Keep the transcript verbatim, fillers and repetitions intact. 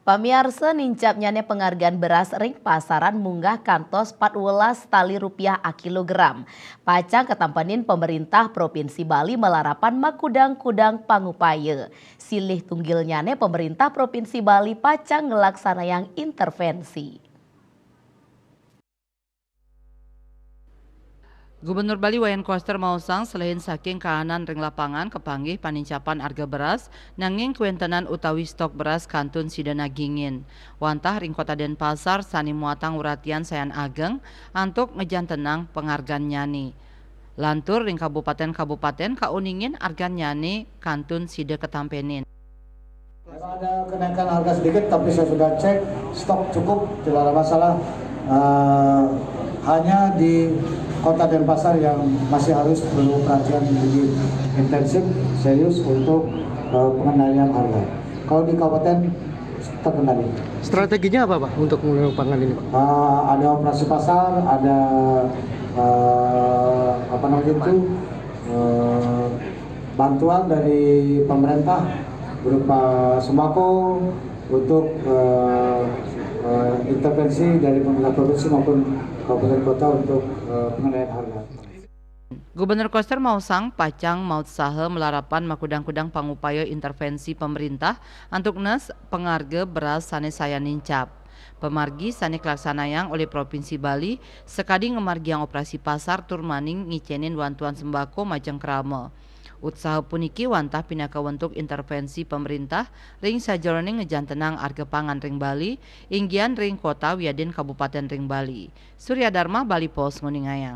Pamiarsa, nincapnyané pangargan beras ring pasaran munggah kantos pat welas tali rupiah akilogram. Pacang katampenin pemerintah Provinsi Bali malarapan makudang-kudang pangupaya. Silih tunggilnyané pemerintah Provinsi Bali pacang nglaksanayang intervensi. Gubernur Bali Wayan Koster maosang, selain saking kaanan ring lapangan kapanggih panincapan arga beras, nanging kawéntenan utawi stok beras kantun sida nagingin. Wantah ring Kota Denpasar sané muatang uratian sayan ageng antuk ngajantenang pangargannyané. Lantur ring kabupatén-kabupatén kauningin argannyané kantun sida katampenin. Ada kenaikan harga sedikit, tapi saya sudah cek, stok cukup, tidak ada masalah. Eh, hanya di Kota Denpasar yang masih harus perlu perhatian lebih intensif, serius untuk eh, pengendalian harga. Kalau di kabupaten terkendali. Strateginya apa, Pak, untuk menangani ini, Pak? Eh, ada operasi pasar, ada eh, apa namanya itu eh, bantuan dari pemerintah berupa sembako untuk eh, eh, intervensi dari pemerintah provinsi maupun kabupaten kota untuk eh, pengendalian harga. Gubernur Koster maosang pacang mautsaha malarapan makudang-kudang pangupaya intervensi pemerintah antuk nes pangarga beras sané sayan nincap. Pamargi sané kalaksanayang olih Provinsi Bali sakadi ngamargiang operasi pasar tur maning ngicénin bantuan sembako majeng krama. Utsaha puniki wantah pinaka wentuk intervensi pemerintah ring sajeroning ngajantenang arga pangan ring Bali, inggian ring kota wiadin kabupatén ring Bali. Surya Dharma, Bali Post, nguningayang.